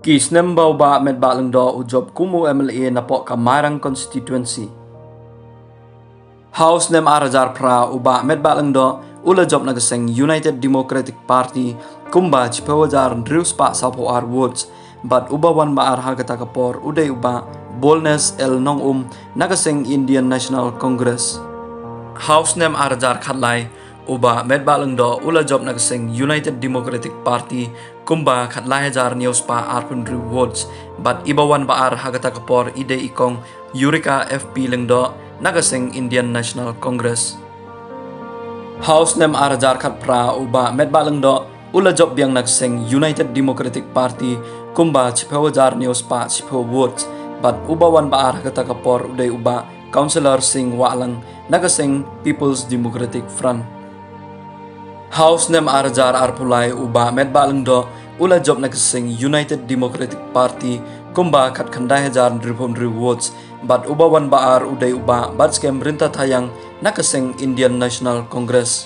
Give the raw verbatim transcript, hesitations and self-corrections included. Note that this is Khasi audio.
Ki snem ba u Bah Metbah Lyngdoh u jop kum u M L A napoh ka Mairang constituency. Ha u snem ar hajar phra u Bah Metbah Lyngdoh u la jop na ka seng United Democratic Party kumba chiphew hajar hynriew spah saphew ar votes, bad uba wan ba ar ha kata ka por u dei u Bah Boldness L Nongum na ka seng Indian National Congress. Ha u snem ar hajar khatlai u Bah Metbah Lyngdoh u la jop na ka seng United Democratic Party kumba khatlai hajar hynñiew spah arphew hynriew votes, bad iba wan ba ar ha kata ka por i dei i Kong Yurika F P Lyngdoh na ka seng Indian National Congress. Ha u snem ar hajar khatphra u Bah Metbah Lyngdoh u la jop biang na ka seng United Democratic Party kumba chiphew hajar hynñiew spah chiphew votes, bad uba wan ba ar ha kata ka por u dei u Bah Councillor Sing Wahlang na ka seng People's Democratic Front. Ha u snem ar hajar arphew lai u Bah Metbah Lyngdoh u la jop na ka seng United Democratic Party kumba khatkhyndai hajar hynriewphew hynriew votes, bad uba wan ba ar u dei u Bah Batskhem Ryntathaïang na ka seng Indian National Congress.